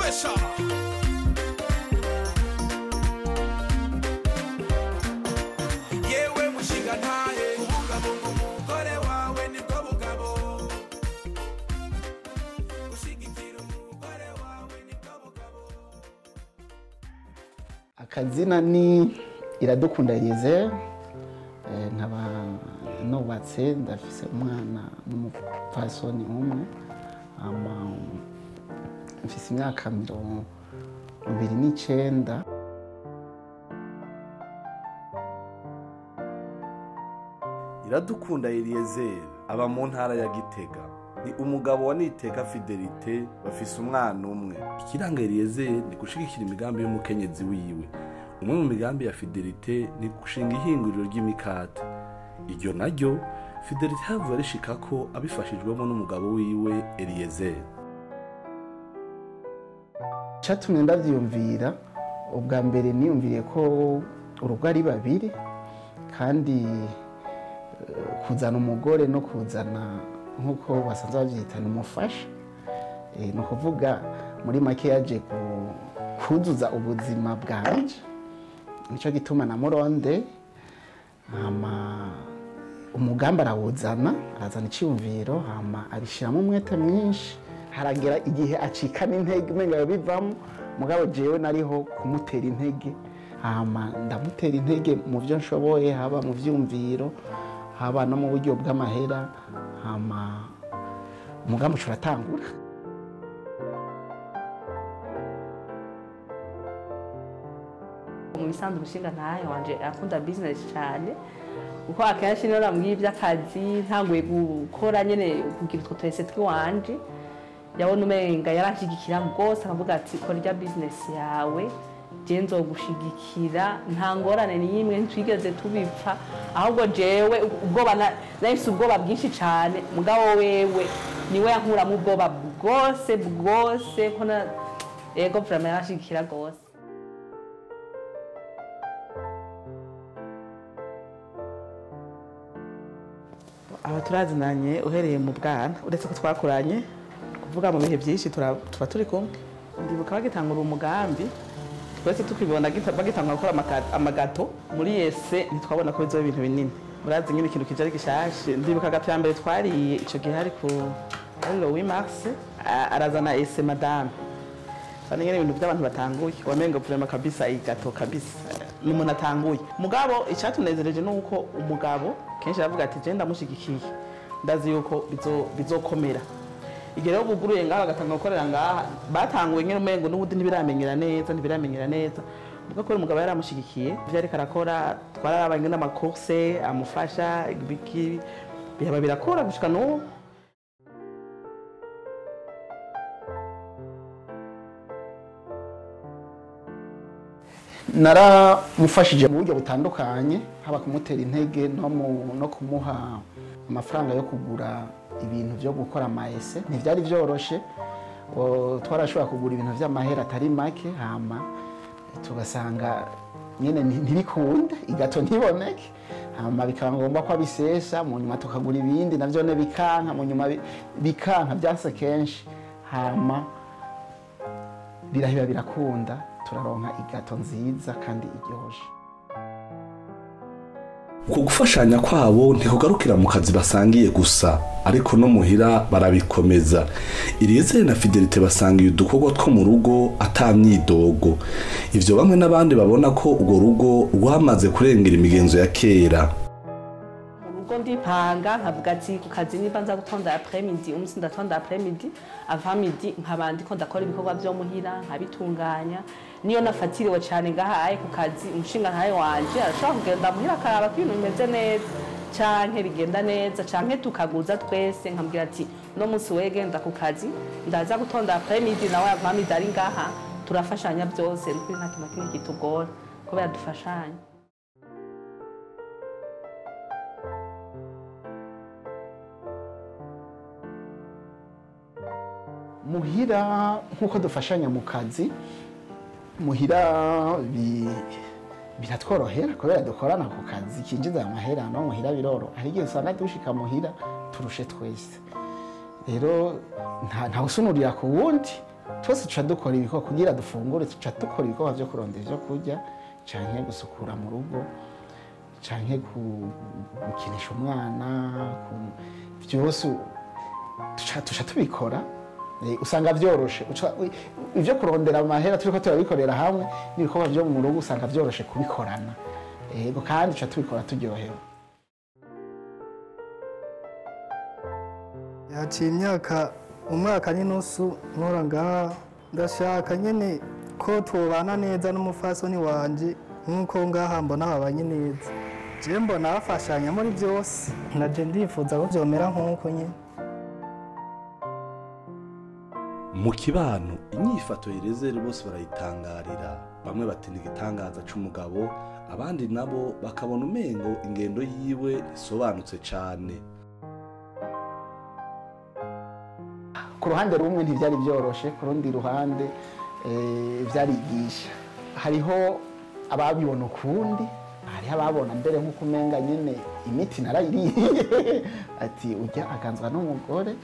Special. Yewe mushinga ntahe kubungabunga umugore wawe nibwo bugabo. Gushigikira umugore wawe nibwo bugabo. Akazina ni Iradukunda Eliezer, nkaba nubatse, ndafise umwana n'umupfasoni umwe, mfise imyaka 29. Iradukunda Eliezer aba mu ntara ya Gitega, ni umugabo wa Niteka Fidelite, bafise umwana umwe. Ikiranga Eliezer ni gushigikira imigambi y'umukenyezi wiwe. Umwe mu migambi ya Fidelite ni gushinga ihinguriro ry'imikate. Iryo naryo Fidelite havuye arishikako abifashijwemo n'umugabo wiwe Eliezer. Icatumye ndavyiyumvira, ubwa mbere niyumviriye ko urugo ari babiri, kandi kuzana umugore no kuzana nk'uko basanzwe bavyita ni umufasha. Ni ukuvuga muri make yaje kuzuza ubuzima bwanje, nico gituma namuronde. Hama umugambi arawuzana, arazana iciyumviro, hama abishiramo umwete mwinshi. Haragera igihe acika n'intege umenga yobivamo, mugabo jewe nariho kumutera intege. Hama ndamutera intege mu vyo nshoboye, haba mu vyumviro, haba no mu buryo bw'amahera. Hama umugambi uca uratangura. Mu bisanzwe umushinga ntahe wanje akunda business cyane, kuko akenshi niyo namubwiye iby'akazi ntanguye gukora nyene kugira utwo twese twiwanje, yabona umenga yaranshigikira rwose, akavuga ati kora irya business yawe, je nzogushigikira, nta ngorane n'imwe, ntitwigeze tubipfa. Ahubwo jewe ubwoba nahise ubwoba bwinshi cyane, mugabo wewe niwe yankuramo ubwoba bwose bwose, ko na ego vraiment yaranshigikira rwose. Aba turazinanye uhereye mu bwana, uretse ko twakuranye kuvuga mu bihe byinshi tuba turi kumwe. Ndibuka bagitangura umugambi twese tukibona bagitangura gukora amagato muri yese, ntitwabona ko bizoba ibintu binini. Murazi nyine ikintu kije ari gishashe. Ndibuka agapya mbere twariye ico gihe hari ku le 8 mars, arazana ese madame. Sana nyine ibintu by'abantu batanguye, wamenga vraiment kabisa igato kabisa n'umuntu atanguye. Mugabo icatunezereje nuko umugabo kenshi aravuga ati je ndamushigikiye, ndazi yuko bizokomera. Igihe rero buguruye ngaha bagatanga gukorera ngaha, batanguye nyine umengo n'ubundi ntibiramenyera neza, ntibiramenyera neza. Mugabo ko umugabo yaramushigikiye, ivyo ariko arakora twararabanye n'amacourse amufasha ibiki, bihaba birakora gushika n'ubu. Naramufashije mu buryo butandukanye, haba kumutera intege no kumuha amafaranga yo kugura ibintu byo gukora amaese. Ntivyari vyoroshe, twarashobora kugura ibintu vy'amahera atari make, hama tugasanga nyene ntibikunde, igato ntiboneke, hama bikaba ngombwa ko abisesa, mu nyuma tukagura ibindi navyo ne bikanka, mu nyuma bikanka byanse kenshi, hama birahiba birakunda, turaronka igato nziza kandi iryoshe. Uko gufashanya kwabo ntikugarukira mu kazi basangiye gusa, ariko no muhira barabikomeza. Eliezer na Fidelite basangiye udukorwa two mu rugo ata myidogo. Ivyo bamwe n'abandi babona ko urwo rugo rwamaze kurengera imigenzo ya kera. Mu rugo ndipanga nkavuga ati ku kazi niba nza gutonda après midi, umunsi ndatonda après midi, avant midi nkaba ndiko ndakora ibikorwa vyo muhira nkabitunganya. Niyo nafatiriwe cyane ngahaye ku kazi, umushinga ntaye wanje arashobora kugenda muhira akaraba ko ibintu bimeze neza canke bigenda neza, canke tukaguza twese, nkambwira ati no munsi wegenda ku kazi ndaza gutonda après midi, nawe avant midi ari ngaha, turafashanya byose, nukuri nta kintu na kimwe kitugora kubera dufashanya. Muhira nkuko dufashanya mu kazi, muhira biratworohera kubera dukorana ku kazi kinjiza amahera, no muhira biroro. Hari igihe usanga dushika muhira turushe twese, rero nta usunurira ku wundi, Twese tuca dukora ibikorwa kugira dufungure, tuca dukora ibikorwa vyo kurondera ivyo kurya canke gusukura mu rugo canke gukinisha umwana, vyose tuca tubikora. Usanga vyoroshe ivyo kurondera amahera turiko turabikorera hamwe n'ibikorwa vyo mu rugo usanga vyoroshe kubikorana. Yego, kandi tuca tubikora turyohewe. Yaciye imyaka umwaka n'inusu nkora ngaha, ndashaka nyene ko tubana neza n'umufasoni wanje nk'uko ngaha mbona babanye neza. Je mbona bafashanya muri byose, naje ndifuza ko vyomera nk'uko nyene. Mu kibano inyifato Eliezer bose barayitangarira, bamwe bati ni igitangaza c'umugabo, abandi nabo bakabona umengo ingendo yiwe isobanutse cane. Ku ruhande rumwe ntivyari vyoroshe, ku rundi ruhande vyarigisha. Hariho ababibona ukundi, hariho ababona mbere nk'uko umenga nyene imiti narayiriye ati ujya aganzwa n'umugore.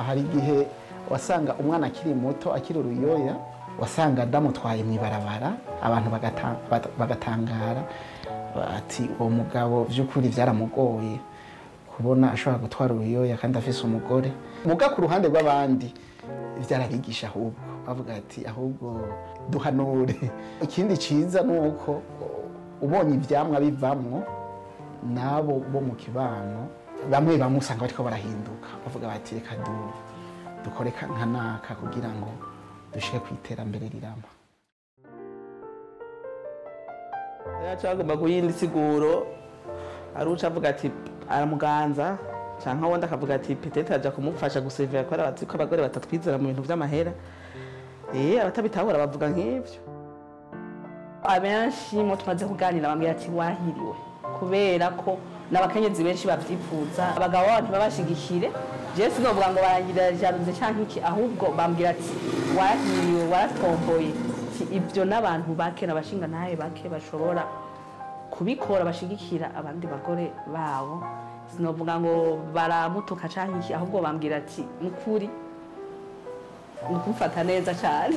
Hari igihe wasanga umwana akiri muto akiri uruyoya, wasanga ndamutwaye mw'ibarabara, abantu bagatangara ati uwo mugabo vy'ukuri vyaramugoye kubona ashobora gutwara uruyoya kandi afise umugore. Muga ku ruhande rw'abandi vyarabigisha, ahubwo bavuga ati ahubwo duhanure. Ikindi ciza nuko ubonye ivyamwa bivamwo, nabo bo mu kibano bamwe bamwe usanga bariko barahinduka, bavuga bati reka dukore nka naka kugira ngo dushike ku iterambere rirama. Yaca agomba kuyindi siguro, aruca avuga ati aramuganza, canke wundi akavuga ati peut-être aja kumufasha gusevera ko arabazi ko abagore batatwizera mu bintu vy'amahera. Abatabitahura bavuga nk'ivyo. Abenshi mu tumaze kuganira bambwira ati wahiriwe, kubera ko n'abakenyezi benshi bavyifuza, abagabo babo ntibabashigikire. Je sinovuga ngo barangira jaruze canke iki, ahubwo bambwira ati wahiriwe, waratomboye. Ibyo n'abantu bake n'abashinga ntahe bake bashobora kubikora, bashigikira abandi bagore babo. Sinovuga ngo baramutuka canke iki, ahubwo bambwira ati nukuri nukumfata neza cyane.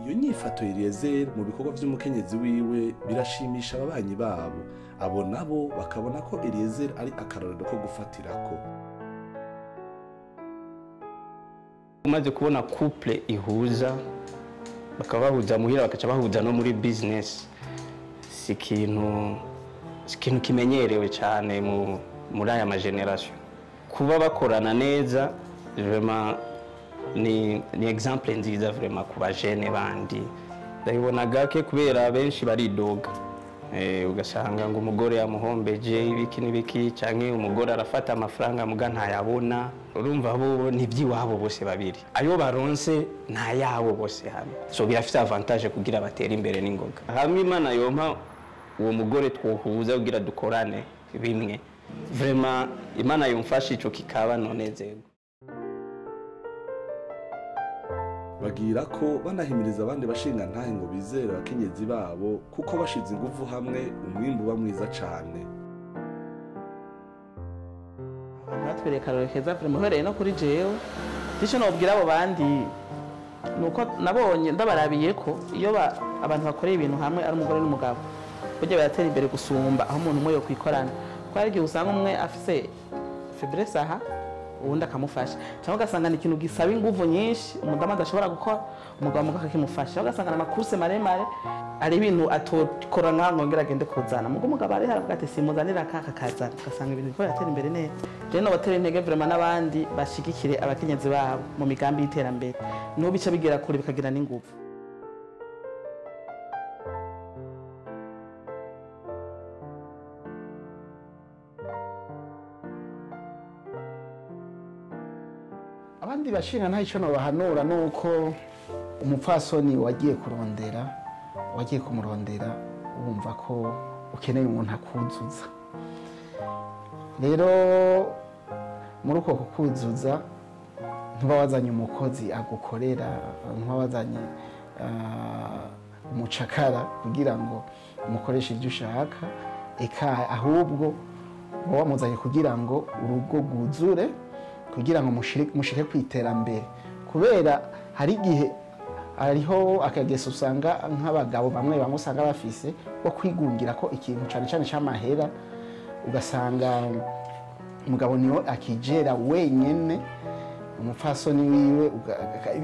Iyo nyifato Eliezer mu bikorwa vy'umukenyezi wiwe birashimisha ababanyi babo, abo nabo bakabona ko Eliezer ari akarorero ko gufatirako. Umaze kubona couple ihuza, bakaba bahuza muhira bakaca bahuza no muri business, si ikintu kimenyerewe cyane muri aya ma generation. Kuba bakorana neza vraiment ni exemple nziza vraiment ku bajene bandi. Ndabibona gake kubera benshi baridoga, ugasanga ngo umugore yamuhombeje ibiki n'ibiki, canke umugore arafata amafaranga muga ntayabona. Urumva bo ntivyiwabo bose babiri, ayo baronse ntayabo bose hamwe, so birafite avantage kugira batere imbere n'ingoga. Hamwe Imana yompa uwo mugore twohuza kugira dukorane bimwe, vraiment Imana yomfasha ico kikaba nonezerwa. Bagira ko banahimiriza abandi bashinga ntahe ngo bizere abakenyezi babo, kuko bashize ingufu hamwe umwimbu uba mwiza cane. Batwereka rero vraiment uhereye no kuri jewe, icyo nobwira abo bandi nuko nabonye ndabarabiye ko iyo abantu bakoreye ibintu hamwe ari umugore n'umugabo, burya baratera imbere gusumba aho umuntu umwe yokwikorana. Kuko hari igihe usanga umwe afise faiblesse aha, uwundi akamufasha, cyangwa ugasanga ni ikintu gisaba inguvu nyinshi umudamu adashobora gukora, umugabo akakimufasha. Ugasanga ni amakurse maremare, ari ibintu atokora nkaho ngongera agende kuzana, mugo umugabo ari haravuga ati simuzanira aka akazana, ugasanga ibintu biriko biratera imbere neza. Rero nobatera intege vraiment n'abandi bashigikire abakenyezi babo mu migambi y'iterambere, niho bica bigera kure bikagira n'inguvu. Abandi bashinga nta ico nobahanura nuko umupfasoni wagiye kurondera, wagiye kumurondera wumva ko ukeneye umuntu akuzuza. Rero muri uko kukuzuza ntuba wazanye umukozi agukorera, ntuba wazanye umucakara kugira ngo umukoreshe ibyo ushaka, eka ahubwo Uba wamuzanye kugira ngo urugo rwuzure, kugira ngo mushike ku iterambere. Kubera hari igihe hariho akageso usanga nk'abagabo bamwe bamwe usanga bafise bo kwigungira ko ikintu cane cane c'amahera, ugasanga umugabo niwe akijera wenyene, umupfasoni wiwe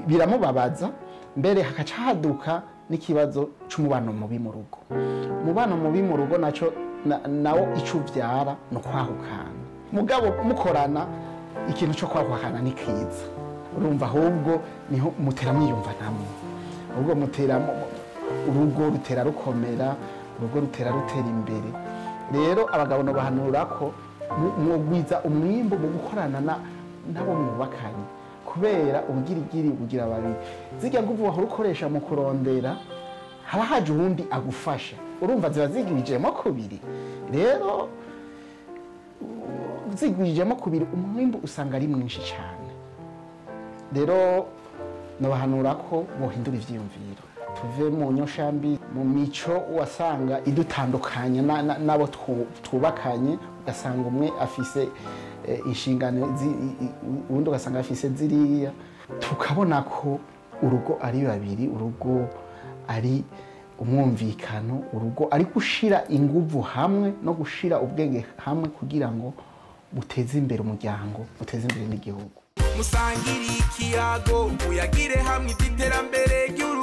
biramubabaza, mbere hakaca haduka n'ikibazo c'umubano mubi mu rugo. Umubano mubi mu rugo naco nawo ico uvyara ni ukwahukana. Mugabo mukorana ikintu co kwahukana ni kiza, urumva ahubwo niho mutera mwiyumva namwe, ahubwo mutera urugo rutera rukomera, urugo rutera rutera imbere. Rero abagabo nobahanura ko mwogwiza umwimbu mu gukorana nabo mwubakanye, kubera ubugirigiri bugira babiri. Zirya nguvu wahora ukoresha mu kurondera, haba haje uwundi agufasha, urumva ziba zigwijemo kubiri. Rero zigwijemo kubiri umwimbu usanga ari mwinshi cyane. Rero nobahanura ko bohindura ivyiyumviro, tuve mu nyoshambi, mu mico wasanga idutandukanya nabo twubakanye, ugasanga umwe afise inshingano, uwundi ugasanga afise ziriya. Tukabona ko urugo ari babiri, urugo ari umwumvikano, urugo ari gushira inguvu hamwe no gushira ubwenge hamwe kugira ngo muteze imbere umuryango, muteze imbere n'igihugu. Musangire ikiyago, muyagire hamwe iby'iterambere ry'urugo.